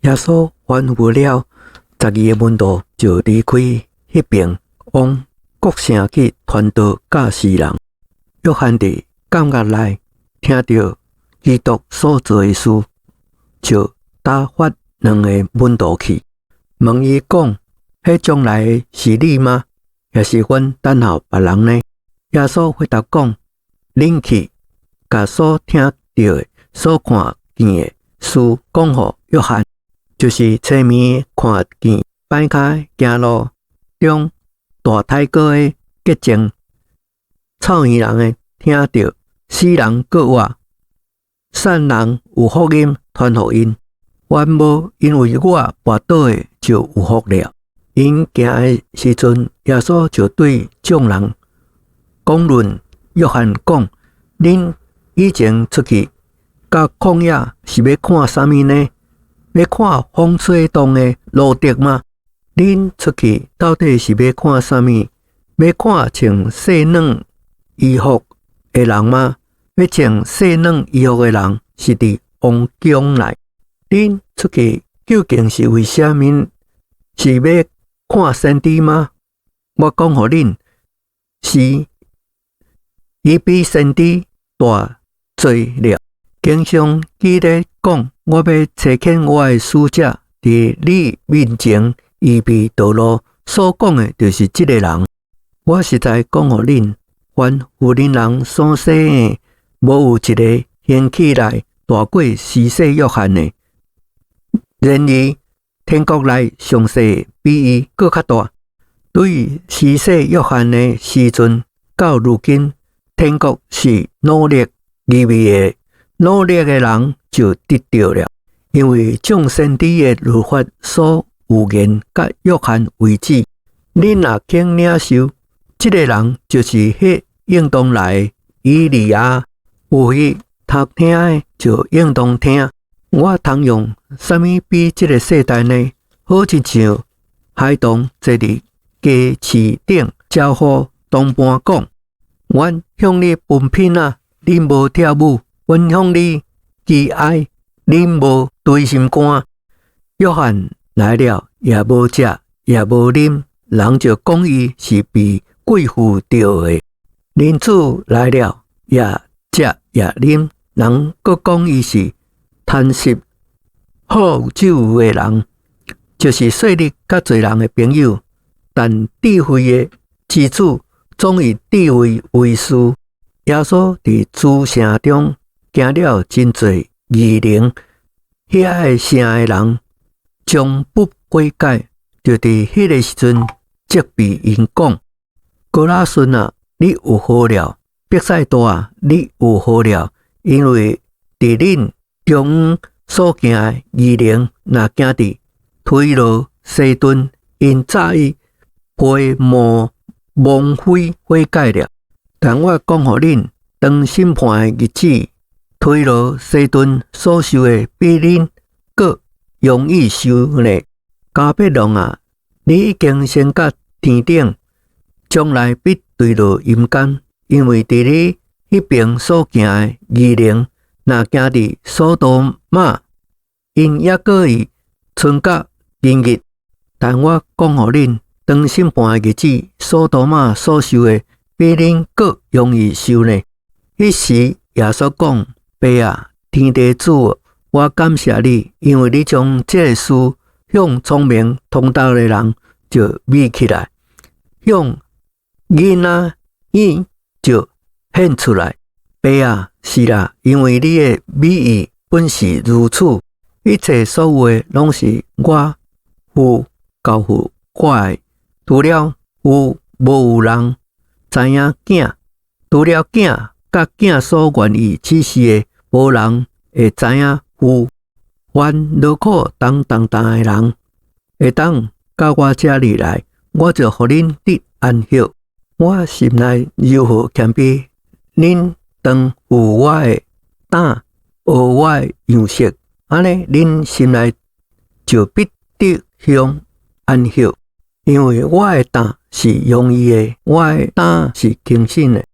耶穌吩咐了十二个門徒，就離開彼爿，往各城去傳道教示人。約翰佇監獄內聽著基督所做的事，就打發兩个門徒去，問伊講：彼將來的是你嗎？抑是阮等候別人呢？耶穌回答講：恁去，共所聽著的、所看見的事講予約翰，就是吹耳看見、跛跤行路中大胎哥的潔淨，臭耳人的聽著，死人閣活，散人有福音傳予𪜶，凡無因為我跋倒的就有福了。𪜶行的時陣，耶穌就對眾人講論約翰講：恁以前出去到曠野是欲看啥物呢？欲看風吹動的蘆竹嗎？恁出去到底是欲看啥物？欲看穿細軟衣服的人嗎？欲穿細軟衣服的人是佇王宮內。恁出去究竟是為啥物？是欲看先知嗎？我講予恁，是，伊比先知大濟了。經上記咧講：我欲差遣我的使者佇你面前預備道路，所講的就是這个人。我實在講予恁，凡婦人人所生的，無有一个興起來大過施洗約翰的。然而，天國內上細比伊閣較大。對施洗約翰的時陣到如今，天國是努力入去的，努力的人就得著了。因為眾先知的律法所預言到約翰為止，恁若肯領受，這个人就是彼應當來的以利亞。有耳通聽的就應當聽。我通用啥物比這个世代呢？好親像孩童坐佇街市頂招呼同伴講：阮向你歕品仔，恁無跳舞；阮向你悲哀，恁無捶心肝。約翰來了，也無食，也無啉，人就講伊是被鬼附著的。人子來了，也食也啉，人閣講伊是貪食好酒的人，就是稅吏佮罪人的朋友。但智慧的之子總以智慧為師。耶穌佇諸城中行了真濟異能，遐个城的人終不悔改，就佇彼个時陣責備𪜶講：哥拉汛啊，你有禍了！伯賽大啊，你有禍了！因為佇恁中所行的異能，若行佇推羅、西頓，𪜶早已披麻蒙灰悔改了。但我講予恁，當審判的日子，推羅、西頓所受的比恁閣容易受呢。迦百農啊，你已經升到天頂，將來必墜落陰間，因為佇你彼爿所行的異能，若行佇所多瑪，𪜶猶閣會存到今日。但我講予恁，當審判的日子，所多瑪所受的比恁閣容易受呢。彼時耶穌講：爸啊，天地主，我感謝你，因為你將這个事向聰明通達的人就秘起來，向囡仔嬰就顯出來。爸啊，是啦，因為你的美意本是如此，一切所有的攏是我父交予我的。除了父，無有人知影囝；除了囝，佮囝所願意啟示的，無人會知影父。凡勞苦擔重擔的人，會當到我遮裡來，我就予恁得安息。我心內柔和謙卑，恁當負我的擔，學我的樣式，按呢恁心內就必得享安息。因為我的擔是容易的，我的擔是輕省的。